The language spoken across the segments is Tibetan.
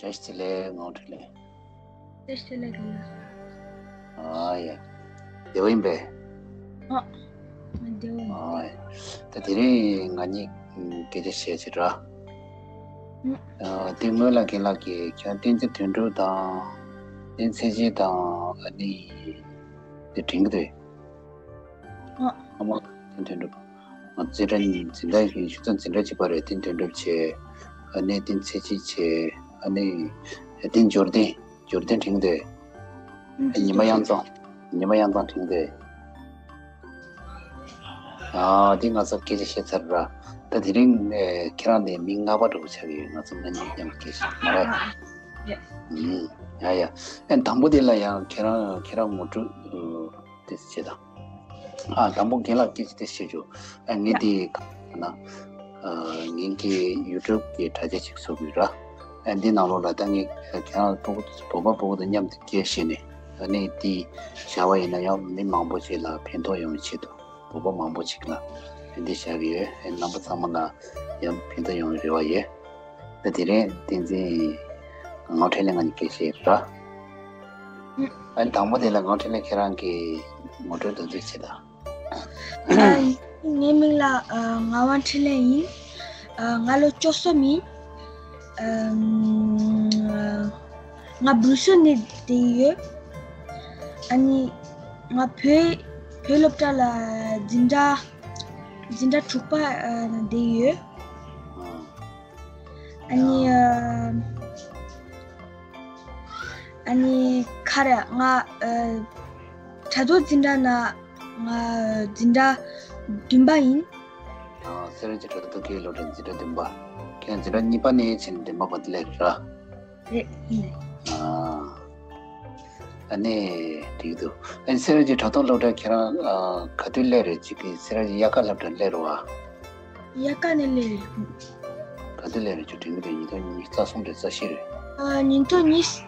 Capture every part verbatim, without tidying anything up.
བཀྲ་ཤིས་བདེ་ལེགས། ངག་དབང་འཕྲིན་ལས། བཀྲ་ཤིས་བདེ་ལེགས་དགེ་ལགས། ཨ་ཡ། བདེ་པོ་ཡིན་པས། ཨ། ང་བདེ་པོ་ཡིན། ཨ་ཡ། ད་དེ་རིང་ང་གཉིས་སྐད་ཆ་བཤད་ཅིག་ར། ཨ། དེ་སྔོན་ལ་རྒན་ལགས་ཀྱིས་ཁྱོད་བསྟན་འཛིན་དོན་གྲུབ་དང་། བསྟན་འཛིན་ཚེ་རིང་དང་། ཨ་ནི། དེ་དྲན་གྱི་འདུག་ཨ། ཨ་མ། བསྟན་འཛིན་དོན་གྲུབ། ང་འཛིན་གྲྭ་གཉིས། འཛིན་གྲྭ་གཉིས་ཆུ་ཚོད་འཛིན་གྲྭ་གཅིག་པ་རེད། བསྟན་འཛིན་དོན་གྲུབ་བྱས། ཨ་ནི་བསྟན་འཛིན་ཚེ་རིང་བྱས། ཨ་ནི་བསྟན་འཛིན་འབྱོར་ལྡན། འབྱོར་ལྡན་དྲན་གྱི་འདུག་ཨ། ཉི་མ་དབྱངས་གཙང་། ཉི་མ་དབྱངས་གཙང་དྲན་གྱི་འདུག་ཨ། འདི་ང་ཚོ་སྐད་ཆ་བཤད་ཚར་ར། ད་དེ་རིང་ཨེ་ཁྱེད་རང་དེ་མི་ལྔ་པ་འདྲ་པོ་ཆགས་ཀྱི་ཡོད། ང་ཚོ་ང་གཉིས་མཉམ་སྐད་ཆ་མ་རེད། ཡ། ཨུམ། ཡ་ཡ། ཨེ་དང་པོ་དེ་ལ་ཡང་ཁྱེད་རང་ཁྱེད་རང་ངོ་སྤྲོད་ཨུ། དེ་བྱེད་དང་། ཨ། དང་པོ་རྒན་ལགས་སྐད་ཆ་དེ་བཤད་ཆོག་ཨ། ངས་དེ་ན། ཨ། ངེད་ཀྱི་ཡུ་ཊུབ་ཀྱི་དྲ་རྒྱ་ཞིག་བཟོ་དགོས་ར། ཨ། འདི་ནང་ལོགས་ལ་ད་ངས་ཁྱེད་རང་སྤུ་གུ་བོད་པ་སྤུ་གུ་དང་མཉམ་དུ་སྐད་བཤད་ནས། ཨ་ནི་དེ་བཞག་པ་ཡིན་ན་ཡང་མི་མང་པོ་ཞིག་ལ་ཕན་ཐོགས་ཡོང་བའི་ཆེད་དུ། བོད་པ་མང་པོ་ཞིག་ལ་འདི་བཞག་གི་ཡོད། ཨ། རྣམ་པ་ཚང་མ་ལ་ཡང་ཕན་ཐོགས་ཡོང་བའི་རེ་བ་ཡོད། ད་དེ་རིང་བསྟན་འཛིན་ངག་དབང་འཕྲིན་ལས་ང་གཉིས་སྐད་ཆ་བཤད་ར། ཨ། དང་པོ་དེ་ལ་ངག་དབང་འཕྲིན་ལས་ཁྱེད་རང་གི་ངོ་སྤྲོད་དང་དུ་བྱེད་དང་། ཨ། ངའི་མིང་ལ་ཨ་ངག་དབང་འཕྲིན་ལས་ཡིན། ཨ། ང་ལོ་བཅུ་གསུམ་ཡིན། ཨ། ང་སྦུག་སུ་ནས་བསྡད་ཡོད། ཨ་ནི་ང་བོད་བོད་སློབ་གྲྭ་ལ་འཛིན་གྲྭ་འཛིན་གྲྭ་དྲུག་པ་ཨ་ནས་བསྡད་ཡོད། ཨ་ནི་ཨ། ཨ་ནི་ག་རེ། ང་ཨ་དྲ་ཐོག་འཛིན་གྲྭ་ནང་ང་འཛིན་གྲྭ་བདུན་པ་ཡིན། ཨ། སེ་ར་བྱེས་དྲ་ཐོག་སློབ་གྲྭ་འཛིན་གྲྭ་བདུན་པ། ཁྱེད་འཛིན་གྲྭ་གཉིས་པ་ནས་ཕྱིན་བདུན་པ་བར་དུ་སླེབས་ར། རེད། ཡིན། ཨ། ཨ་ནི་འགྲིག་འདུག་ཨ་ནི་སེ་ར་བྱེས་དྲ་ཐོག་སློབ་གྲྭ་ཁྱེད་རང་ཨ་ག་དུས་སླེབས་རེད། ཅིག་གི་སེ་ར་བྱེས་དབྱར་ཁ་སློབ་གྲྭ་སླེབས་རེད་བ། དབྱར་ཁ་ནས་སླེབས་རེད། ག་དུས་སླེབས་རེད། ཅིག་དྲན་གྱི་འདུག་ཉིས་སྟོང་ཉི་ཤུ་རྩ་གསུམ་རེད། རྩ་བཞི་རེད། ཨ། ཉིས་སྟོང་ཉི་ཤུ་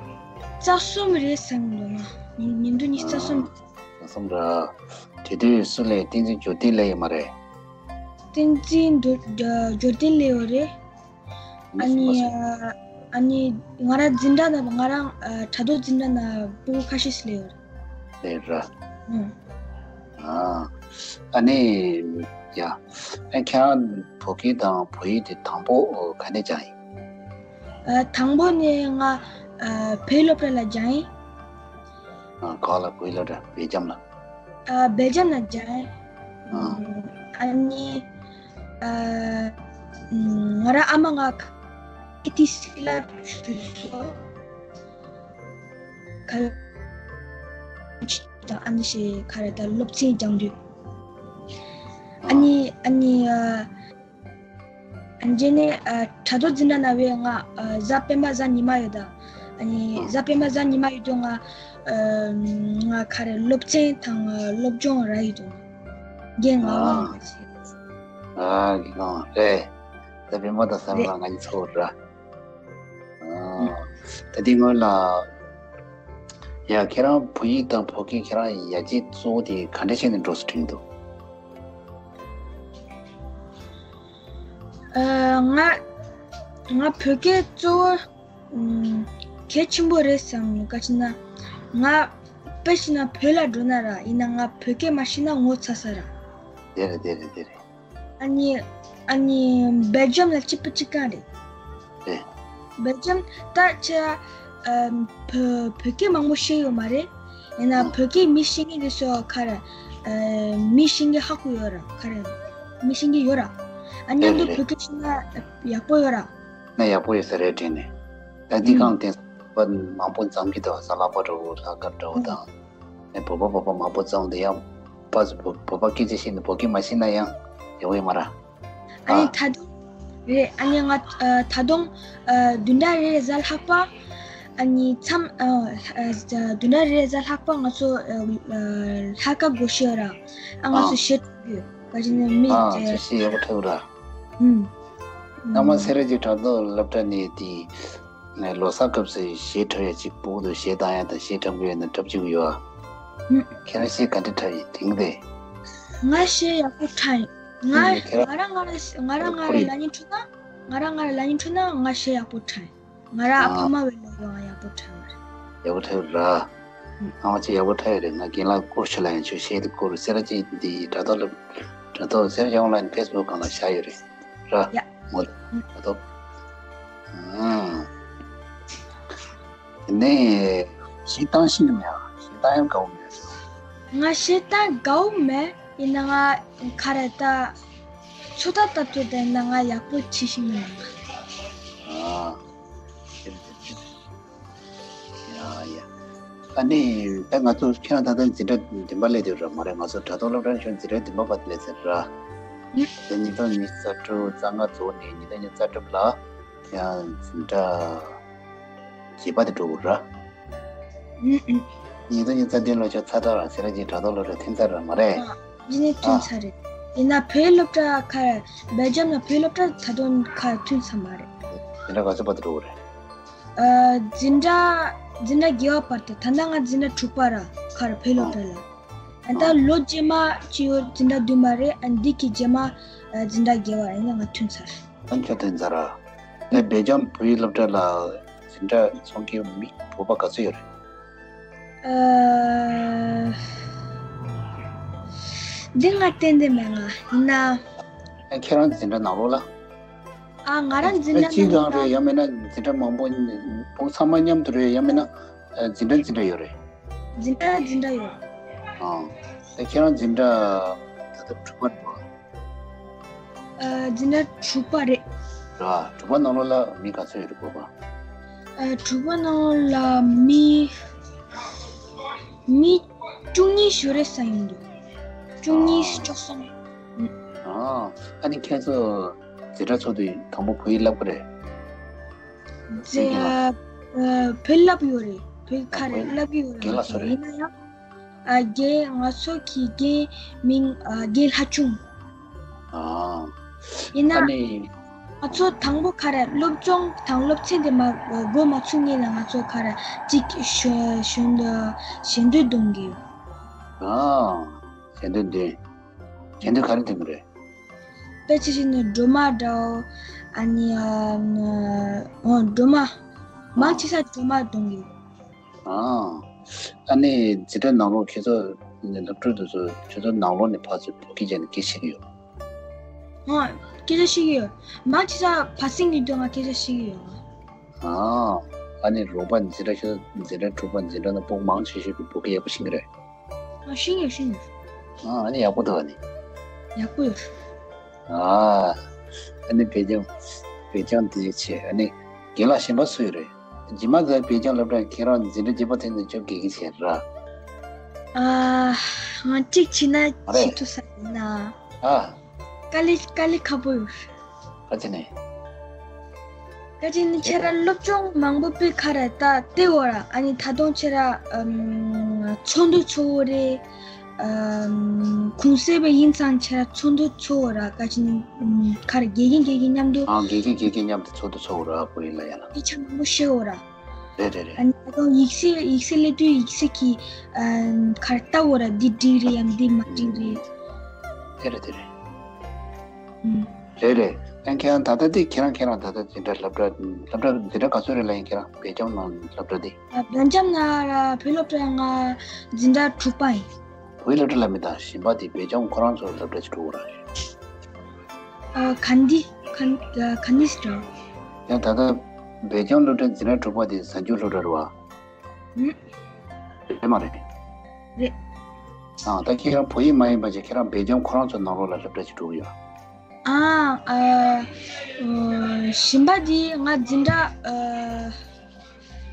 རྩ་གསུམ་རེད་བསམ་གྱི་འདུག་ང་ཉིས་ཉིས་སྟོང་ཉི་ཤུ་རྩ་གསུམ། ཨ། རྩ་གསུམ་ར། དེ་དུས་སུ་སླེབས། བསྟན་འཛིན་འབྱོར་ལྡན་སླེབས་ཡོད་མ་རེད། བསྟན་འཛིན་འབྱོར་འབྱོར་ལྡན་སླེབས་ཡོད་རེད། ཨ་ནི་ཨ་ནི་ང་རང་འཛིན་གྲྭ་ནང་ང་རང་ཨ་དྲ་ཐོག་འཛིན་གྲྭ་ནང་སྤུ་གུ་ཁ་ཤས་ཤིག་སླེབས་ཡོད་རེད། སླེབས་ར། ཨང་། ཨ། ཨ་ནི། ཡ། ཨ། ཁྱེད་རང་བོད་སྐད་དང་བོད་ཡིག་དེ་དང་པོ་ག་ནས་སྦྱངས་ཡིན། ཨ། དང་པོ་ནས་ང་ཨ་བོད་སློབ་གྲྭ་ལ་སྦྱངས་ཡིན། ཨ། ག་ལ། བོད་སློབ་གྲྭ། སྦེལ་ཇམ་ལ། ཨ། སྦེལ་ཇམ་ལ་སྦྱངས་ཡིན། ཨ། ཨ་ནི་ཨ་ང་རང་ཨ་མ་ང་ཨེ་ཊི་སི་ལ་ཞུས་སོང་། ག་ཨ་ནི་ཞེས་ག་རེ་ད་སློབ་ཚན་སྦྱང་དུས། ཨ་ནི་ཨ་ནི་ཨ། རྗེས་ནས་ཨ་དྲ་ཐོག་འཛིན་གྲྭ་ནང་བས་ང་ཨ་གཟའ་སྤེན་པ་གཟའ་ཉི་མ་ཡོད་ད། ཨ་ནི་ཨ་གཟའ་སྤེན་པ་གཟའ་ཉི་མ་ཡོད་དུས་ང་ཨ་ང་ག་རེ་སློབ་ཚན་དང་ཨ་སློབ་སྦྱོང་རག་ཡོད་དུས་རྒན་ངག་དབང་ཨ་ལགས་ཀྱིས། ཨ་རྒན་ངག་དབང་རེད། གཟའ་སྤེན་པ་དང་གཟའ་རེད། ལ་ང་གཉིས་ཚོགས་ར། ཨ། ད་དེ་སྔོན་ལ། ཡ། ཁྱེད་རང་བོད་ཡིག་དང་བོད་སྐད་ཁྱེད་རང་ཡར་རྒྱས་གཙོ་བོ་དེ་ག་འདྲ་བྱས་ནས་འགྲོ་སོང་དྲན་འདུག་ཨ། ང་ང་བོད་སྐད་གཙོ་བོ་ཨམ་གལ་ཆེན་པོ་རེད་བསམ། ག་ཅི་ན་ང་དཔེ་བྱས་ན་བོད་ལ་འགྲོ་ན་ར། ཡིན་ན་ང་བོད་སྐད་མ་ཤེས་ན་ངོ་ཚ་ས་ར། དེ་རེད། དེ་རེད། དེ་རེད། ཨ་ནི་ཨ་ནི་སྦེལ་ཇམ་ལ་གཅིག་པ་གཅིག་རྐྱང་རེད། རེད། སྦེལ་ཇམ་ད་ཆ་ཨ་བོད་བོད་སྐད་མང་པོ་ཤེས་ཡོད་མ་རེད། ཡིན་ན་ཨ་བོད་སྐད་མི་ཤེས་མཁན་དེ་ཚོ་ག་རེ་ཨ་མི་ཤེས་མཁན་ཧ་གོ་ཡོད་ར། ག་རེ་མི་ཤེས་མཁན་ཡོད་ར། ཨ་མཉམ་དུ་རེད་རེད། བོད་སྐད་ཤེས་ན་ཡག་པོ་ཡོད་ར། ན་ཡག་པོ་ཡོད་ས་རེད་དྲན་ནས། ད་འདི་ཨུམ་གང་དེ་བོད་པ་མང་པོ་འཛོམས་ཀྱི་འདུག་གཟའ་ལྷག་པ་འདྲ་བོ་ལྷག་དཀར་འདྲ་བོ་ཨུམ་དང་། ཨེ་བོད་པ་བོད་པ་མང་པོ་འཛོམས་དེ་ཡང་། བོད་བོད་པ་སྐད་ཆ་བཤད་ནས་བོད་སྐད་མ་ཤེས་ན་ཡང་ཡོང་གི་མ་རེད། ཨ་ནི་ཨ་ད་དུང་རེད། ཨ་ནི་ང་ཨ་ད་དུང་ཨ་བདུན་ཕྲག་རེ་རེ་གཟའ་ལྷག་པ། ཨ་ནི་མཚམས་ཨ་ཨ་བདུན་ཕྲག་རེ་རེ་གཟའ་ལྷག་པ་ང་ཚོ་ཨ་ཨ་ལྷག་དཀར་སྒོར་གཞས་ར། ཨ་ང་ཨ་ཚོ་གཞས་འཁྲབ་ཡོད། ག་ཅི་ནས་མི་ཨ་ཨ་ཚོ་གཞས་ཡག་པོ་འཁྲབ་ར། ཨུམ། ཨ་མ་སེ་ར་བྱེས་དྲ་ཐོག་སློབ་གྲྭ་ནས་དེ། ནས་ལོ་གསར་སྐབས་སུ་གཞས་འཁྲབ་ཡ་ཅིག་སྤུ་གུ་དང་གཞས་བཏང་ཡ་དང་གཞས་འཁྲབ་དགོས་ཡ་ན་འཁྲབ་བཅུག་གི་ཡོད་ཨ། ཨུམ། ཁྱེད་རང་གཞས་ག་འདྲ་འཁྲབ་ཡིན་དྲན་གི་རེད། ང་གཞས་ཡག་པོ་འཁྲབ་ཡིན། ང་ཁྱེད་རང་ང་རང་ང་རང་ང་རང་ང་རང་ལ་ཉན་འཁྲུལ་ན། ང་རང་ང་རང་ལ་ཉན་འཁྲུལ་ན་ང་གཞས་ཡག་པོ་འཁྲབ་ཡིན། ང་ར་ཨ་ཕ་མ་བའི་ལོ་རྒྱུས་ཡག་པོ་འཁྲབ་ཡོད་རེད། ཡག་པོ་འཁྲབ་ཡོད་ར། ཨང་ཅི་ཡག་པོ་འཁྲབ་ཡོད་རེད། ང་རྒན་ལགས་སྐུ་མཁྱེན་ལ་ཡང་ཁྱོད་བཤད་དེ་སྐོར་སེ་ར་ཅིག་འདི་དྲ་ཐོག་ལ་དྲ་ཐོག་སེ་ར་ཅིག་ཨོན་ལ་ཡིན་ཕེ་སི་བུག་སྒང་ལ་བཞག་ཡོད་རེད་ར། ཡ། མོ་དྲ་ཐོག་ཨང་། དེ་ནས་གཞས་བཏང་ཤེས་ཀྱི་མེད་ཨ། གཞས་བཏང་ཡང་དགའ་བོ་མེད། ང་གཞས་བཏང་དགའ་བོ་མེད། ཡིན་ན་ང་ག་རེ་ད། ཚོད་ལྟ་ལྟ་ཚོད་ད་ཡིན་ན་ང་ཡག་པོ་བྱེད་ཤེས་ཀྱི་མེད་ང་། ཨ། ཡ་ཡ། ཨ་ནི་ད་ང་ཚོ་ཁྱེད་རང་ད་ལྟ་འཛིན་གྲྭ་བདུན་པ་སླེབས་ཡོད་ར་མ་རེད། ང་ཚོ་དྲ་ཐོག་སློབ་གྲྭ་ནས་ཁྱོད་འཛིན་གྲྭ་བདུན་པ་བར་དུ་སླེབས་ཟེར་ར། དེ་ཉིས་སྟོང་ཉི་ཤུ་རྩ་དྲུག་རྩ་ལྔ་རྫོགས་ནས་ཉིས་སྟོང་ཉི་ཤུ་རྩ་དྲུག་ལ་ཡང་འཛིན་གྲྭ་བརྒྱད་པ་དེ་འགྲོ་དགོས་ར། ཉིས་སྟོང་ཉི་ཤུ་རྩ་བདུན་ལོ་ཆ་ཚ་ཐག་རང་སེ་ར་བྱེས་དྲ་ཐོག་སློབ་གྲྭ་ཐོན་ཚར་ར་མ་རེད། ཡིན་ནའི་ཐོན་ཚར་རེད། ཡིན་ན་བོད་སློབ་གྲྭ་ཁ་སྦེལ་ཇམ་ན་བོད་སློབ་གྲྭ་ད་དུང་ཁ་ཐོན་ཚར་མ་རེད། འཛིན་གྲྭ་ག་ཚོད་བར་དུ་འགྲོ་དགོས་རེད། ཨ། འཛིན་གྲྭ་འཛིན་གྲྭ་བརྒྱད་པ་བར་དུ། ད་ལྟ་ང་འཛིན་གྲྭ་དྲུག་པ་ར་ཁ་ར་བོད་སློབ་གྲྭ་ལ། ཨ། ད་ལོ་རྗེས་མ་ཅི་ཡོད་འཛིན་གྲྭ་བདུན་པ་རེད། ཨ། འདི་གི་རྗེས་མ་ཨ། འཛིན་གྲྭ་བརྒྱད་པ་རེད། ཡིན་ན་ང་ཐོན་ཚར། ཨ་ཁྱོད་ཐོན་ཚར་ར། ཨ་སྦེལ་ཇམ་བོད་ཡིག་སློབ་གྲྭ་ལ་འཛིན་གྲྭ་ཚོགས་མཁན་མི་བོད་པ་ག་ཚོད་ཡོད་རེད། ཨ། འདི་ང་ཏན་ཏན་མེད་ང་། ཡིན་ན། ཨ་ཁྱེད་རང་འཛིན་གྲྭ་ནང་ལོགས་ལ། ཨ། ང་རང་འཛིན་གྲྭ་ནང་ལོགས་ལ། ཨ་སྤྱི་ཁང་རེད། ཡང་མིན་ན་འཛིན་གྲྭ་མང་པོ་ཕྲུ་གུ་ཚང་མ་མཉམ་དུ་རེད། ཡང་མིན་ན་ཨ་འཛིན་གྲྭ་འཛིན་གྲྭ་ཡོད་རེད། འཛིན་གྲྭ་འཛིན་གྲྭ་ཡོད། ཨ། ཨ་ཁྱེད་རང་འཛིན་གྲྭ་ད་ལྟ་དྲུག་པ་རེད་པ། ཨ། འཛིན་གྲྭ་དྲུག་པ་རེད། ར། དྲུག་པ་ནང་ལོགས་ལ་མི་ག་ཚོད་ཡོད་རེད་བོད་པ། ཨ། དྲུག་པ་ནང་ལོགས་ལ་མི་མི་བཅུ་གཉིས་ཞིག་ཡོད་རེད་བསམ་གྱི་འདུག་བཅུ་གཉིས། ཨ། བཅུ་གསུམ། ཨ། ཨ་ནི་ཁྱེད་ཚོ་འཛིན་གྲྭ་ཚོགས་དུས་དང་པོ་བོད་ཡིག་བསླབ་ཀྱི་རེད། རྗེས་ཨ། ཨ། བོད་བསླབ་ཡོད་རེད། བོད་ཁ་རེད། བསླབ་ཀྱི་ཡོད་རེད། རྒན་ལགས་སུ་རེད། ཡིན་ན་ཡང་། ཨ། རྒན། ང་ཚོ་གི་རྒན་མིང་། ཨ། རྒན་ལྷ་ཆུང་། ཨ། ཡིན་ན། ཨ་ནི། ང་ཚོ་དང་པོ་ཁ་རེད། སློབ་སྦྱོང་དང་སློབ་ཚན་དེ་མ་འགོ་མ་ཚུགས་སྔོན་ལ་ང་ཚོ་ཁ་རེད་ཅིག་ཞོ་ཞོན་ཞལ་འདོན་གཏོང་གི་ཡོད། ཨ། ཞལ་འདོན་འདོན། ཞལ་འདོན་ག་རེ་འདོན་གྱི་རེད། དཔེ་ཆ་ཞིག་ནི་སྒྲོལ་མ་འདྲ་བོ། ཨ་ནི་ཨ། ཨོ། སྒྲོལ་མ། མང་ཆེ་ས་སྒྲོལ་མ་འདོན་གྱི་ཡོད། ཨ། ཨ་ནི་འཛིན་གྲྭ་ནང་ལོགས་ཁྱེད་ཚོ་སློབ་ཕྲུག་དེ་ཚོ་ཁྱེད་ཚོ་ནང་ལོགས་ནས་ཕར་ཚུར་བོད་སྐད་བརྗེད་ནས་སྐད་ཆ་བཤད་ཀྱི་ཡོད། ཨ། སྐད་ཆ་བཤད་ཀྱི་ཡོད། མང་ཆེ་ས་བར་གསེང་གི་སྟེང་ང་སྐད་ཆ་བཤད་ཀྱི་ཡོད། ཨ། ཨ་ནི་རོགས་པ་འཛིན་གྲྭ་ཁྱེད་ཚོ་འཛིན་གྲྭ་དྲུག་པ་འཛིན་གྲྭ་ནང་ཕྲུ་གུ་མང་ཆེ་ཤོས་ཀྱིས་བོད་སྐད་ཡག་པོ་ཤེས་ཀྱི་རེད། ཨ། ཤེས་ཀྱི་ཡོད། ཤེས་ཀྱི་ཡོད། ཨ། ཨ་ནི་ཡག་པོ་འདུག་ཨ་ནི། ཡག་པོ་ཡོད། ཨ། ཨ་ནི་སྦེལ་ཇམ་སྦེལ་ཇམ་དེ་བྱས། ཨ་ནི་རྒན་ལགས་གཞན་པ་སུ་ཡོད་རེད། རྗེས་མ་གི་སྦེལ་ཇམ་སློབ་གྲྭ་ཁྱེད་རང་འཛིན་གྲྭ་བརྒྱད་པ་ཐོན་ནས་ཅུང་དགེ་རྒན་བྱས་ར། ཨ། ང་གཅིག་བྱས་ན་མ་རེད། བྱེད་ཐུབ་ས་ཡིན་ན། ཨ། དཀའ་ལས་དཀའ་ལས་ཁག་པོ་ཡོད། ཨ་ཙི་ནས། ད་ཅི་ནི་ཁྱེད་རང་སློབ་སྦྱོང་མང་པོ་པོའི་ཁ་ར་ད་བལྟས་ཡོད་ར། ཨ་ནི་ད་དུང་ཁྱེད་རང་ཨམ་ཚོགས་འདུ་ཚོགས་ཡོད་རེད། ཨམ་གུང་སེང་བ་ཡིན་ཙང་ཁྱེད་རང་ཚོགས་འདུ་ཚོགས་ཡོད་ར། ད་ཅི་ནི་ཨམ་ཁ་ར་དགེ་རྒན་དགེ་རྒན་མཉམ་དུ། ཨ། དགེ་རྒན་དགེ་རྒན་མཉམ་དུ་ཚོགས་འདུ་ཚོགས་ཡོད་ར། བོད་ཡིག་ལ་ཡ་ལ། སྐད་ཆ་མང་པོ་བཤད་ཡོད་ར། རེད་རེད་རེད། ཨ་ནི་ད་དུང་ཡིག་ཚད་ཡིག་ཚད་སླེབས་དུས་ཡིག་ཚད་ཀྱི་ཨམ་ཁ་ར་ལྟ་ཡོད་ར། འདི་འགྲིག་རེད་ཡང་འདི་མ་འགྲིག་རེད། དེ་རེད་དེ་རེད། ཨུམ། རེད་རེད། ཡང་ཁྱེད་རང་ད་ལྟ་དེ་ཁྱེད་རང་ཁྱེད་རང་ད་ལྟ་འཛིན་གྲྭ་སློབ་གྲྭ་སློབ་གྲྭ་འཛིན་གྲྭ་ག་ཚོད་རེད་ལབ་ཡིན། ཁྱེད་རང་སྦེལ་ཇམ་ནང་སློབ་གྲྭ་དེ། ཨ། སྦེལ་ཇམ་ནང་ར་བོད་སློབ་གྲྭ་ང་འཛིན་གྲྭ་དྲུག་པ་ཡིན། བོད་སློབ་གྲྭ་ལ་མི་དང་གཞན་པ་དེ་སྦེལ་ཇམ་ཁོ་རང་ཚོ་སློབ་གྲྭ་ཅིག་འགྲོ་དགོས་ར། ཨ། གྷན་དྷི་གྷན་ཨ་གྷན་དྷི་སི་འདྲ། ཡང་ད་ལྟ་སྦེལ་ཇམ་སློབ་གྲྭ་འཛིན་གྲྭ་དྲུག་པ་དེ་གཟའ་མཇུག་སློབ་གྲྭ་རེད་བ། ཨུམ། རེད་མ་རེད། རེད། ཨ། ད་ཁྱེད་རང་བོད་ཡིག་མ་ཡིན་པ་ཅིག་ཁྱེད་རང་སྦེལ་ཇམ་ཁོ་རང་ཚོ་ནང་ལོགས་ལ་སློབ་གྲྭ་ཅིག་འགྲོ་གི་ཡོད། ཨ། ཨ། ཨ། གཞན་པ་དེ་ང་འཛིན་གྲྭ་ཨ་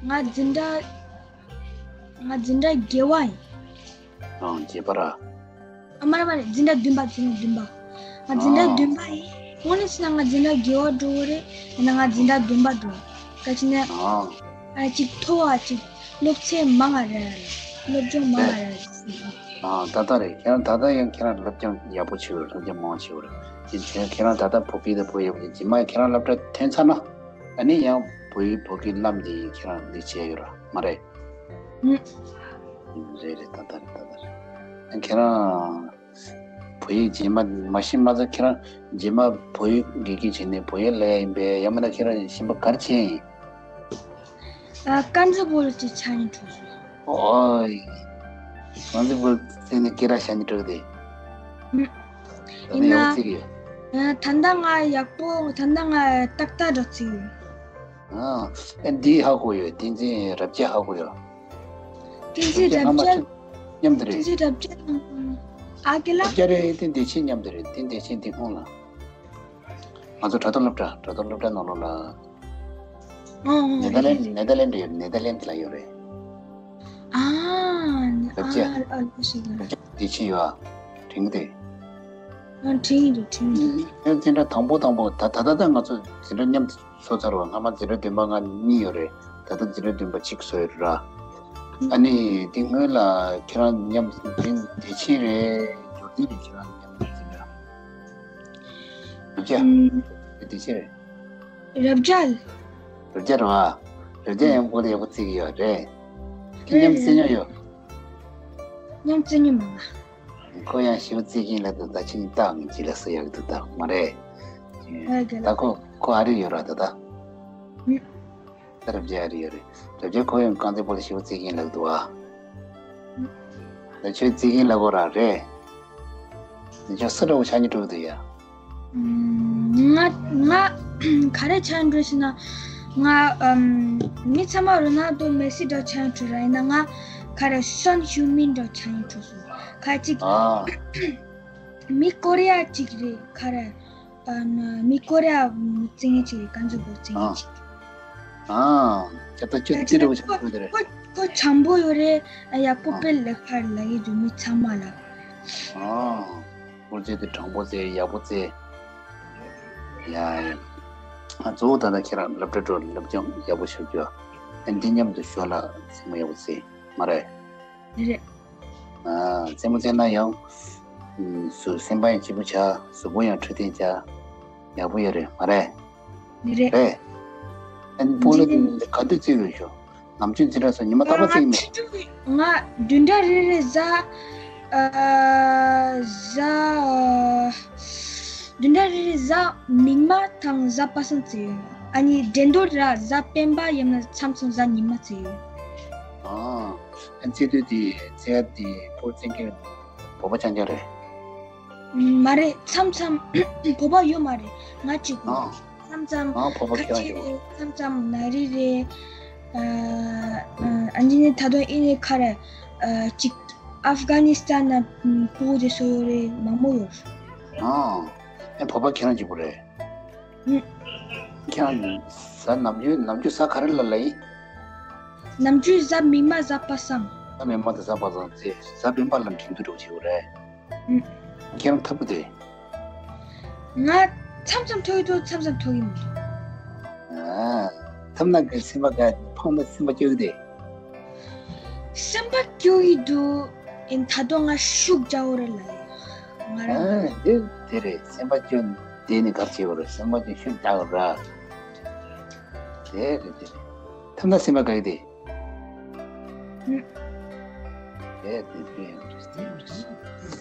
ང་འཛིན་གྲྭ་ང་འཛིན་གྲྭ་བརྒྱད་པ་ཡིན། ཨང་། བརྒྱད་པ་ར། ཨ། མ་རེད་མ་རེད། འཛིན་གྲྭ་བདུན་པ། འཛིན་གྲྭ་བདུན་པ། ང་འཛིན་གྲྭ་ཨང་། བདུན་པ་ཡིན། དངོས་གནས་བྱས་ན་ང་འཛིན་གྲྭ་བརྒྱད་པ་འགྲོ་གི་རེད། ཡིན་ན་ང་འཛིན་གྲྭ་བདུན་པ་འགྲོ། ག་ཅི་ནས། ཨང་། ཨ། ཅིག་མཐོ་བ་ཅིག་སློབ་ཚན་མང་བ་རེད། སློབ་སྦྱོང་མང་བ་རེད། ཨ། ད་ལྟ་རེད། ཁྱེད་རང་ད་ལྟ་ཡང་ཁྱེད་རང་སློབ་སྦྱོང་ཡག་པོ་བྱེད་འོས། སློབ་སྦྱོང་མང་བ་བྱེད་འོས་རེད། དེ་བྱས་ཁྱེད་རང་ད་ལྟ་བོད་སྐད་དང་བོད་ཡག་པོ་བྱེད། རྗེས་མ་ཁྱེད་རང་སློབ་གྲྭ་ཐོན་ཚར་ན་ཨ་ནི་ཡང་བོད་ཡིག་བོད་སྐད་བསླབ་འདི་ཁྱེད་རང་འདི་བྱས་ཡོད་ར་མ་རེད། ཨུ། རེད་རེད། ད་ལྟ་རེད། ད་ལྟ་རེད། ཁྱེད་རང་བོད་ཡིག་རྗེས་མ་མ་ཤེས་མ་ཚད་ཁྱེད་རང་རྗེས་མ་བོད་ཡིག་དགེ་རྒན་བྱས་ནས་བོད་ཡིག་སློབ་ཡ་ཡིན་པས། ཡང་མིན་ན་ཁྱེད་རང་གཞན་པ་ག་རེ་བྱས་ཡིན། ཨ། ཀན་ཛི་པུར་གྱི་ཆ་ནས་འགྲོ་སོང་། ཨོའི། ཀན་ཛི་པུར་ཟེར་ནས་སྐད་གྲགས་ཤ་ཉེ་དྲུག་དེ། ད་ཡིན་ལྟ་ན་ཡག་ཙིག་ཡོད། ཨ། ད་ལྟ་ང་ཡག་པོ། ད་ལྟ་ང་ཏག་ཏག་འགྲོ་ཙིག་ཡོད། ཨ། ཨེ་འདི་ཧ་གོ་ཡོད། བསྟན་འཛིན་རབ་རྒྱས་ཧ་གོ་ཡོད། བསྟན་འཛིན་རབ་རྒྱས། མཉམ་དུ་རེད། བསྟན་འཛིན་རབ་རྒྱས་དང་། ཨ། ཀེ་ལ། རབ་རྒྱས་རེད། བསྟན་བདེ་ཆེན་མཉམ་དུ་རེད། བསྟན་བདེ་ཆེན་འདི་ཁོང་ལ། ང་ཚོ་དྲ་ཐོག་སློབ་གྲྭ། དྲ་ཐོག་སློབ་གྲྭ་ནང་ལོགས་ལ། ཨང་། ཨང་། ནེ་དར་ལན། རེད། ནེ་དར་ལན་རེད། ནེ་དར་ལན་ལ་ཡོད་རེད། ཨ། རབ་རྒྱས། ཨ། ཨ། ལོ་ཞིག་ལ། རབ་རྒྱས་བདེ་ཆེན་ཡོད་ཨ། དྲན་གི་དེ། ཨ། དྲན་གི་འདུག་དྲན་གི་འདུག་ཨེ་འཛིན་གྲྭ་དང་པོ་དང་པོ། ད་ད་ད་ད་ང་ཚོ་འཛིན་གྲྭ་མཉམ་དུ་བཟོ་ཚར་བ། སྔ་མ་འཛིན་གྲྭ་བདུན་པ་ང་གཉིས་ཡོད་རེད། ད་ལྟ་འཛིན་གྲྭ་བདུན་པ་གཅིག་བཟོ་ཡོད་ར། ཨ་ནི་དེ་སྔོན་ལ་ཁྱེད་རང་མཉམ་འཛིན་བདེ་ཆེན་རེད། འབྱོར་ལྡན་རེད། ཁྱེད་རང་མཉམ་འཛིན་གྲྭ། རབ་རྒྱས། ཨུམ། བདེ་ཆེན་རེད། རབ་རྒྱས། རབ་རྒྱས་རེད་བ། རབ་རྒྱས་ཡང་བོད་ལ་ཡག་པོ་བརྩི་གི་ཡོད་རེད། ཁྱེད་མཉམ་རྩེད་མྱོང་ཡོད། མཉམ་རྩེད་མྱོང་མང་ང་། ཁོ་ཡང་ཞེ་པོ་རྩེད་ཀྱིན་ལབ་འདུག་ད་ཁྱེད་གཉིས་ལྟ་ངན་ཅིག་ལ་སུ་ཡག་འདུག་ད་མ་རེད། ཨ། རྒན་ལགས། ད་ཁོ་ཁོ་ཨ་རི་ཡོད་ར་ད་ད། ཨུ། ད་རབ་རྒྱས་ཨ་རི་ཡོད་རེད། རབ་རྒྱས་ཁོ་ཡང་རྐང་རྩེད་སྤོ་ལོ་ཞེ་པོ་རྩེད་ཀྱིན་ལབ་འདུག་ཨ། ད་ཁྱོད་རྩེད་ཀྱིན་ལབ་དགོས་ར་རེད། ད་ཁྱོད་སུ་འདྲ་བོ་ཆགས་སྙིང་བྲོ་གི་འདུག་ཡ། ང་ང་ག་རེ་ཆགས་སྙིང་བྲོ་ཞེ་ན། ང་ཨམ་མི་ཚང་མ་རོ་ནལ་ཌོ་མེ་སི་འདྲ་ཆགས་སྙིང་བྲོ་ར། ཡིན་ན་ང་ག་རེ་སོན་ཧྱུ་མིན་འདྲ་ཆགས་སྙིང་བྲོ་སོང་། ཁ་ཅིག་ཨ། མི་ཀོ་རི་ཡ་ཅིག་རེད། ག་རེ། ཨ་ནི་མི་ཀོ་རི་ཡ་རྩེད་མཁན་ཅིག་རེད། ཀན་ཛི་པུར་རྩེད་མཁན་ཨ། ཅིག་ཨ། ཁྱེད་ད་ཁྱོད་ཅི་འདྲ་བོ་ཆགས་སྙིང་བྲོ་དེ་རེད། ཁོ་ཁོ་འཇམ་པོ་ཡོད་རེད། ཡག་པོ་ཨ། དཔེ་ལེགས་པར་ལབ་ཀྱི་འདུག་མི་ཚང་མ་ལ། ཨ། སྐུ་ཚེ་དེ་དྲང་པོ་བརྩེ། ཡག་པོ་བརྩེ། ཡ་ཡ། ཨ། གཙོ་བོ་ད་ལྟ་ཁྱེད་རང་སློབ་གྲྭ་འགྲོ། སློབ་སྦྱོང་ཡག་པོ་ཞུ་རྒྱུ། ཨ། འདི་མཉམ་དུ་ཞོར་ལ་རྩེད་མོ་ཡག་པོ་རྩེ། མ་རེད། རེད། ཨ། རྩེད་མོ་རྩེ་ན་ཡང་། ཨ། གཟུགས་སེམས་པ་ཡང་སྐྱིད་པོ་ཆགས། གཟུགས་པོ་ཡང་འཕྲོད་བསྟེན་ཆགས། ཡག་པོ་ཡོད་རེད། མ་རེད། རེད། རེད། ཨ་ནི་སྤོ་ལོ་འཛིན་ག་དུས་རྩེ་ཡོད་ཤོག་ནམ་རྒྱུན་འཛིན་གྲྭ་སོང་ཉི་མ་རྟག་པར་རྩེ་གི་མེད། ང་བདུན་ཕྲག་རེ་རེ་གཟའ། ཨ། གཟའ། བདུན་ཕྲག་རེ་རེ་གཟའ་མིག་དམར་དང་གཟའ་པ་སངས་རྩེ་ཡོད། ཨ་ནི་འགྲན་བསྡུར་ར་གཟའ་སྤེན་པ་ཡང་ན་མཚམས་མཚམས་གཟའ་ཉི་མ་རྩེ་ཡོད། ཨ། ཨ། རྩེ་དུས་དེ་རྩེ་ཡ་དེ་སྤོ་ལོ་རྩེ་མཁན་བོད་པ་རྐྱང་རྐྱང་རེད། མ་རེད། མཚམས་མཚམས་བོད་པ་ཡོད་མ་རེད། ང་གཅིག་པུ་རེད། ཨ། མཚམས་མཚམས་ཨ། བོད་པ་ཁ་ཁྱེད་རང་ཆེ་གཅིག་རེད། པུ་མཚམས་མཚམས་ན་རི་རེད། ཨ། ཨ། ཨ་ནི་ད་དུང་ཨི་ནི་ཁ་རེད། ཨ། གཅིག་ཨབ་གྷ་ནི་སི་ཐན་ན་སྤོ་བོ་དེ་ཚོ་ཡོད་རེད། མང་པོ་ཡོད། ཨ། ཨེ་བོད་པ་ཁྱེད་རང་གཅིག་པུ་རེད། ཨུ། ཁྱེད་རང་གཟའ་ནམ་རྒྱུན་ནམ་རྒྱུན་གཟའ་ག་རེ་ལ་ལ་ཡིན། ནམ་རྒྱུན་གཟའ་མིག་དམར་གཟའ་པ་སངས། གཟའ་མིག་དམར་དང་གཟའ་པ་སངས་རྩེ། གཟའ་སྤེན་པ་ལ་འགྲན་བསྡུར་འགྲོ་བྱེད་དགོས་རེད། ཨུ། ཁྱེད་རང་ཐོབ་པ་དེ། ང་མཚམས་མཚམས་ཐོབ་ཀྱི་འདུག་མཚམས་མཚམས་ཐོབ་ཀྱི་མི་འདུག་ཨ། ཐོབ་ན་གི་སེམས་པ་དགའ། ཕངས་ན་སེམས་པ་སྐྱོ་གི་དེ། སེམས་པ་སྐྱོ་གི་འདུག་ཨེ། ད་དུང་ང་ཤུགས་རྒྱག་དགོས་རེད་ལབ་ཡོད། ང་རང་ཨ། དེ་དེ་རེད། སེམས་པ་སྐྱོ་དེ་ནི་ག་རེ་བྱེད་དགོས་རེད། སེམས་པ་སྐྱོ་ཤུགས་རྒྱག་དགོས་རེད། དེ་རེད་དེ་རེད། ཐོབ་ན་སེམས་པ་དགའ་གི་དེ། ཨུ། དེ་དེ་དེ་ཡང་རེད། དེ་ཡང་རེད།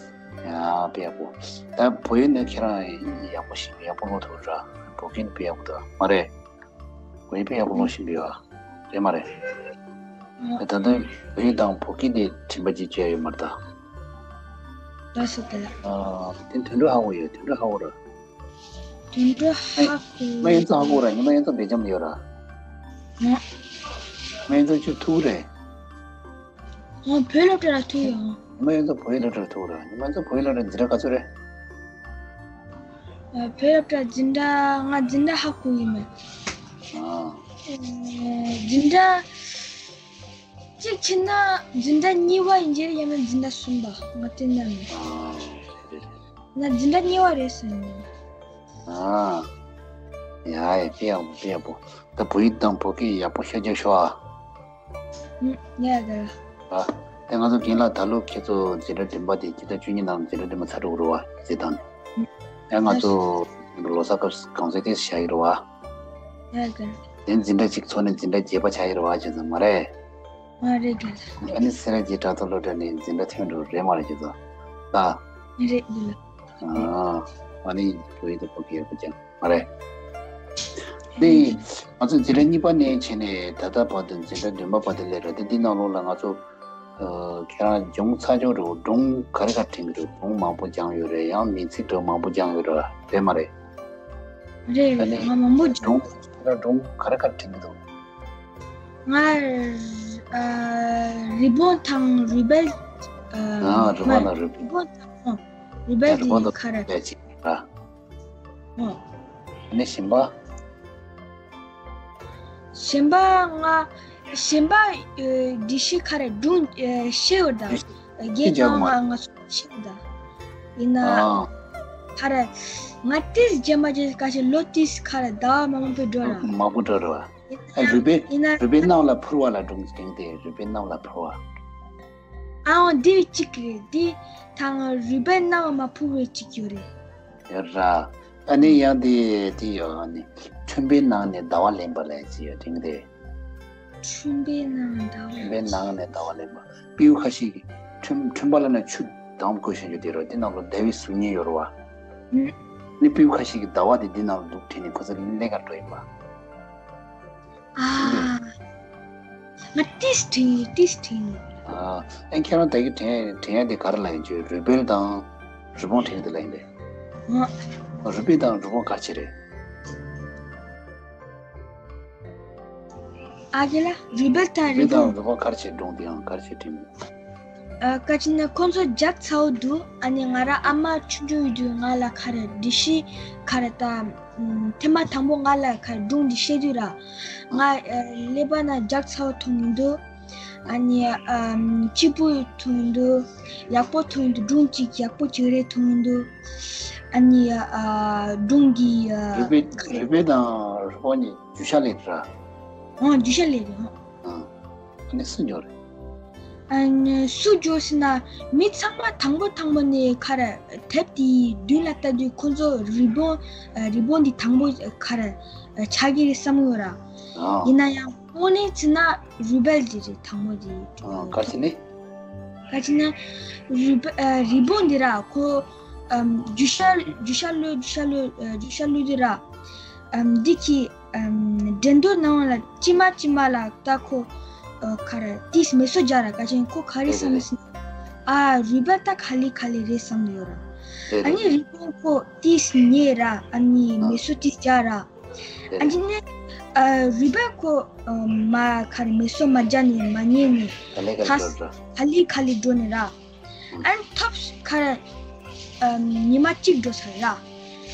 ཡ་དཔེ་ཡག་པོ། ད་བོད་ཡིག་ནི་ཁྱེད་རང་ཡག་པོ་ཤེས། ཡག་པོ་ཀློག་ཐུབ་ར། བོད་སྐད་ནི་དཔེ་ཡག་པོ་འདུག་མ་རེད། བོད་ཡིག་དཔེ་ཡག་པོ་ཀློག་ཤེས་པས་བ། རེད་མ་རེད། ད་ལྟ་བོད་ཡིག་དང་བོད་སྐད་དེ་དྲན་པ་ཅིག་བྱས་ཡོད་མ་རེད་ད། ལགས་སོ་དེ་ལ། ཨ། དེ་དོན་འགྲོ་ཧ་གོ་ཡོད། དོན་འགྲོ་ཧ་གོ་ར། དོན་འགྲོ་ཧ་གོ། ཉི་མ་ཡོན་ཙང་ཧ་གོ་ར། ཉི་མ་ཡོན་ཙང་སྦེལ་ཇམ་ལ་ཡོད་ར། ང་། ཉི་མ་ཡོན་ཙང་ཁྱོད་ཐུག་རེད། ང་བོད་སློབ་གྲྭ་ལ་ཐུག་ཡོད། ཉི་མ་ཡོན་ཙང་བོད་ཡིག་སློབ་གྲྭ་ལ་ཐུག་ར། ཉི་མ་ཡོན་ཙང་བོད་ཡིག་སློབ་གྲྭ་འཛིན་གྲྭ་ག་ཚོད་རེད། ཨ། བོད་སློབ་གྲྭ་འཛིན་གྲྭ། ང་འཛིན་གྲྭ་ཧ་གོ་གི་མེད། ཨ། ཨ། འཛིན་གྲྭ་གཅིག་ཕྱིན་ན་འཛིན་གྲྭ་གཉིས་པ་ཡིན་གྱི་རེད། ཡང་ན་འཛིན་གྲྭ་གསུམ་པ། ང་བསྟན་ན་མེད། ཨ། རེད་རེད། ང་འཛིན་གྲྭ་གཉིས་པ་རེད་ཟེར་ནས། ཨ། ཡ་ཡ། དཔེ་ཡག་པོ། དཔེ་ཡག་པོ། ད་བོད་ཡིག་དང་བོད་སྐད་ཡག་པོ་ཤོད་རྒྱུ་ཤོག་ཨ། ཨུ། ཡ་ཡ། ཨ། དེ་ང་ཚོ་རྒན་ལགས་ད་ལོ་ཁྱེད་ཚོ་འཛིན་གྲྭ་བདུན་པ་དེ་སྤྱི་ཟླ་བཅུ་གཉིས་ནང་འཛིན་གྲྭ་བདུན་པ་ཚར་འགྲོ་གི་རེད་བ། རྩེད་ཐང་ནས། ཨུ། ཨེ་ང་ཚོ་ལོ་གསར་སྐབས་གུང་སེང་ཏོག་ཙམ་བཞག་གི་རེད་བ། ཡ་ཡ། དེ་འཛིན་གྲྭ་གཅིག་ཚོགས་ནས་འཛིན་གྲྭ་བརྒྱད་པ་ཆགས་ཀྱི་རེད་བ། བྱས་ཙང་མ་རེད། ཨ། རེད་རྒན་ལགས། ཨ་ནི་སེ་ར་བྱེས་དྲ་ཐོག་སློབ་གྲྭ་ནས་འཛིན་གྲྭ་ཐོན་འགྲོ་རེད་མ་རེད། ཁྱེད་ཚོ་ད། རེད་རྒན་ལགས། ཨ། ཨ་ནི་བོད་ཡིག་དང་བོད་སྐད་ཡག་པོ་སྦྱང་། མ་རེད། དེ་ང་ཚོ་འཛིན་གྲྭ་གཉིས་པ་ནས་བྱས་ནས་ད་ལྟ་བར་དུ་འཛིན་གྲྭ་བདུན་པ་བར་དུ་སླེབས་རེད་དེ། འདི་ནང་ལོགས་ལ་ང་ཚོ་ཨ་ཁྱེད་རང་སྦྱོང་ཚར་ཆོག་རེད། སྒྲུང་ག་རེ་ག་རེ་དྲན་གྱི་འདུག་སྒྲུང་མང་པོ་སྦྱངས་ཡོད་རེད། ཡང་མིང་ཚིག་འདྲ་མང་པོ་སྦྱངས་ཡོད་རེད། རེད་མ་རེད། རེད། ཨ་ནི་རེད། ང་མང་པོ་སྦྱངས། སྒྲུང་ཁྱེད་རང་སྒྲུང་ག་རེ་ག་རེ་དྲན་གྱི་འདུག་ང་ཨ་རི་བོང་དང་རུས་སྦལ། ཨ་ཨ་རི་བོང་དང་རུས་སྦལ། རི་བོང་དང་ཨ་རུས་སྦལ། ཨ་རི་བོང་དང་དེ་ག་རེ། རུས་སྦལ་ཅིག་ར། ཨོ། ཨ་ནི་གཞན་པ། གཞན་པ་ང་གཞན་པ་ཨེ་འདི་ཤི་ཁ་རེ་སྒྲུང་ཨེ་ཤེས་ཡོད་ད། ཨེ་རྒན་ཁྱེད་ཀྱང་ང་ང་ཚོ་ཤེས་ཡོད་ད། ཡིན་ན་ཨ་ཁ་རེ་ང་ཏིས་རྗེས་མ་རྗེས་ཁ་ཤས་ལོ་ཏིས་ཁ་རེ་ཟླ་བ་མང་པོ་འགྲོ་ར། མང་པོ་འགྲོ་ར་བ། ཡིན་ཨ་ན་རུས་སྦལ་ཡིན་ན་རུས་སྦལ་གནམ་ལ་འཕུར་བ་ལ་སྒྲུང་ཅིག་དེ་རུས་སྦལ་གནམ་ལ་འཕུར་བ། ཨའོ་འདི་བའི་གཅིག་རེད། འདི་དང་རུས་སྦལ་གནམ་ལ་མ་འཕུར་བའི་གཅིག་ཡོད་རེད། ཡོད་ར། ཨ་ནི་ཡང་དེ་དེ་ཡོད། ཨ་ནི་ཁྲོན་པའི་ནང་ནས་ཟླ་བ་ལེན་པ་ལ་ཅི་ཡོད་དྲན་གི་དེ། ཁྲོན་པའི་ནང་ཟླ་བ་ཁྲོན་པའི་ནང་ནས་ཟླ་བ་ལེན་པ། སྤྲེའུ་ཁ་ཤས་ཀྱིས་ཁྲོན་ཁྲོན་པ་ལ་ན་ཆུ་དྭངས་པོ་བསྐོལ་བཞིན་ཡོད་དེ་རོ། དེ་ནང་ལོ་ཟླ་བའི་གཟུགས་བརྙན་ཡོད་རེད་བ། ཨ་ནི་སྤྲེའུ་ཁ་ཤས་ཀྱིས་ཟླ་བ་དེ་འདི་ནང་ལ་འདུག་དྲན་ནས་ཁོ་ཚོ་ལེན་ག་འགྲོ་ཡིན་པ། ཨ། ང་ཏིས་དྲན་ཡོད། ཏིས་དྲན་ཡོད། ཨ། ཨེ་ཁྱེད་རང་ད་གི་དྲན་དྲན་ཡ་དེ་ག་རེ་ལབ་ཡིན་ཅེ། རུས་སྦལ་དང་རི་བོང་དྲན་གི་དེ་ལབ་ཡིན་པས། ཨ། རུས་སྦལ་དང་རི་བོང་ག་རེ་བྱེད་རེད། ཨ་གི་ལ་རུས་སྦལ་དང་རི་རུས་སྦལ་དང་བོང་། རི་བོང་ག་རེ་བྱེད། སྒྲུང་དེའང་ག་རེ་བྱེད་དྲན་ཡོད། ཨ་ག་ཅི་ན་ཁོང་ཚོ་ཇག་ཚ་བོ་འདུག་ཨ་ནི་ང་རང་ཨ་མ་ཆུང་ཆུང་ཡོད་དུས་ང་ལ་ཁ་རེ་འདི་ཤི་ཁ་རེ་ད་ཐེངས་མ་དང་པོ་ང་ལ་ཁ་རེ་སྒྲུང་འདི་བཤད་དུས་ར། ང་ཨ་ཀླད་པ་ན་ཇག་ཚ་བོ་མཐོང་གི་འདུག་ཨ་ནི་ཨམ་སྐྱིད་པོ་མཐོང་གི་འདུག་ཡག་པོ་མཐོང་གི་འདུག་སྒྲུང་གཅིག་ཡག་པོ་གཅིག་རེད་མཐོང་གི་འདུག་ཨ་ནི་ཨ་སྒྲུང་གི་ཨ་རུས་སྦལ་ཁ་རེ་རུས་སྦལ་དང་རི་བོང་གཉིས་རྒྱུ་ཤ་ལེན་ར། ཨང་རྒྱུ་ཤ་ལེན་རེད། ཨང་། ཨ་ནི་སུ་འབྱོར་རེད། ཨ་ནི་སུ་འབྱོར་ཟེར་ན་མི་ཚང་མ་དང་པོ་དང་པོ་ནས་ཁ་ར་དེབ་དེའི་མདུན་ལ་ལྟ་དུས་ཁོ་ཚོ་རི་བོང་ཨ་རི་བོང་འདི་དང་པོ་ཁ་ར་ཨ་ཆགས་ཀྱི་རེད་བསམ་གྱི་ཡོད་ར། ཨང་། ཡིན་ན་ཡང་དངོས་གནས་བྱས་ན་རུས་སྦལ་འདི་རེད་དང་པོ་འདི། ཨང་། ག་རེ་ཟེར་ནས། ག་ཅི་ན་རུས་སྦལ་ཨ་རི་བོང་འདི་ར་ཁོ་ཨམ་རྒྱུ་ཤ་རྒྱུ་ཤ་ལོས་རྒྱུ་ཤ་ལོས་ཨ་རྒྱུ་ཤ་ལོས་འདི་ར། ཨམ་འདི་གི་ཨམ་འགྲན་བསྡུར་ནང་ལ་ཅི་མ་ཅི་མ་ལ་ད་ཁོ་ཨ་ག་རེ་ཏིས་མེ་སོ་རྒྱག་ར། ག་ཅན་ཁོ་ག་རེ་བསམ་ཟིན་ཨ་རུས་སྦལ་ད་ག་ལེ་ག་ལེ་རེད་བསམ་ཡོད་ར། ཨ་ནི་རི་བོང་ཁོ་ཏིས་ཉེ་ར། ཨ་ནི་མེ་སོ་ཏིས་རྒྱག་ར། ཨ་ནི་ཨ་རུས་སྦལ་ཁོ་ཨ་མ་ག་རེ་མེ་སོ་མ་རྒྱག་ནས་མ་ཉེ་ནས་ག་ལེ་ག་ལེ་ཁ་འགྲོ་ར། ག་ལེ་ག་ལེ་འགྲོ་ནས་ར། ཨན་ཐོབ་ཁ་ར་ཉི་མ་གཅིག་འགྲོ་ས་ར།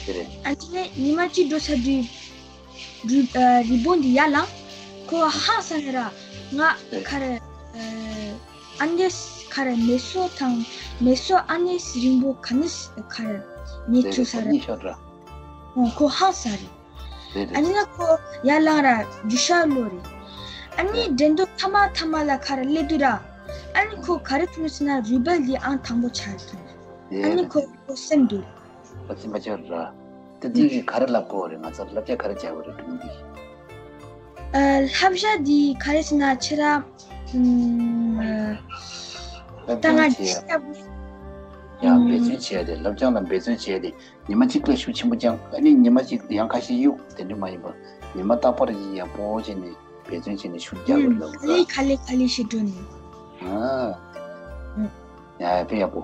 དེ་རེད། ཨན་དེ་ནས་ཉི་མ་གཅིག་འགྲོ་ས་དུས་རི་ཨ་རི་བོང་འདི་ཡར་ལངས། ཁོ་ཧང་སང་ནས་ར་ང་ཁ་ར་ཨ་ནེས་ཁ་ར་མེ་སོ་དང་མེ་སོ་ཨ་ནེས་རིང་པོ་ག་ནས་ཁ་ར་ཉེ་ཚུ་ས་ར། ཁོ་ཧང་སང་རེད། རེད་རེད། ཨ་ནི་ན་ཁོ་ཡར་ལངས་ར་རྒྱུ་ཤ་ལོས་རེད། ཨ་ནི་རེད། འགྲན་བསྡུར་མཐའ་མ་མཐའ་མ་ལ་ཁ་ར་སླེབས་དུས་ར། ཨ་ནི་ཁོ་ག་རེ་ཐུག་ནི་ཟེར་ན་རུས་སྦལ་འདི་ཨང་དང་པོ་ཆགས་ཐུག་རེད། ཨ་ནི་རེད། ཁོ་ཁོ་སེམས་སྡུག་ཁོ་སེམས་པ་ཆགས་ར། ད་འདི་གི་ག་རེ་ལབ་དགོས་རེད། ང་ཚོར་བསླབ་བྱ་ག་རེ་བྱ་དགོས་རེད་སྒྲུང་འདི། ཨ་བསླབ་བྱ་འདི་ག་རེ་ཟེར་ན་ཁྱེད་ར་ཨུམ་ད་ང་བསླབ་སྦྱོང་བྱེད་ཡ། ཡང་འབད་བརྩོན་བྱེད་ཡ་དེ། བསླབ་སྦྱོང་ལ་འབད་བརྩོན་བྱེད་ཡ་དེ། ཉི་མ་གཅིག་ལ་ཤུགས་ཆེན་པོ་སྦྱང་། ཨ་ནི་ཉི་མ་གཅིག་ཡང་ཁ་ཤས་གཡུག་དེ་འདྲ་མ་ཡིན་པ། ཉི་མ་རྟག་པར་ཡག་པོ་བྱས་ནས་འབད་བརྩོན་བྱས་ནས་ཤུགས་རྒྱག་དགོས་ལབ་ག་ལེ་ག་ལེ་ག་ལེ་ཞིག་འགྲོ་ནས། ཨ། ཡ་ཡ་དཔེ་ཡག་པོ།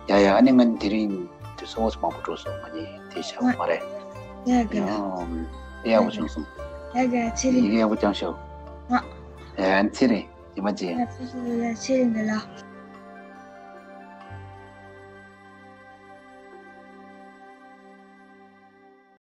ཡ་ཡ་ཨ་ནི་ང་དེ་རིང་དུས་ཚོད་མང་པོ་འགྲོ་སོང་། ང་ནི་དེ་བྱ་བ་མ་རེད། ཡ་ག་ལེ། ཡ་དཔེ་ཡག་པོ་བྱུང་སོང་། ཡ་ག་ཚེ་རིང་། ཡ་ཡག་པོ་བྱུང་ཤོག་ཡ་ཚེ་རིང་། ཉི་མ་གཅིག་ཡ་ཚེ་རིང་། ཚེ་རིང་ག་ལེ།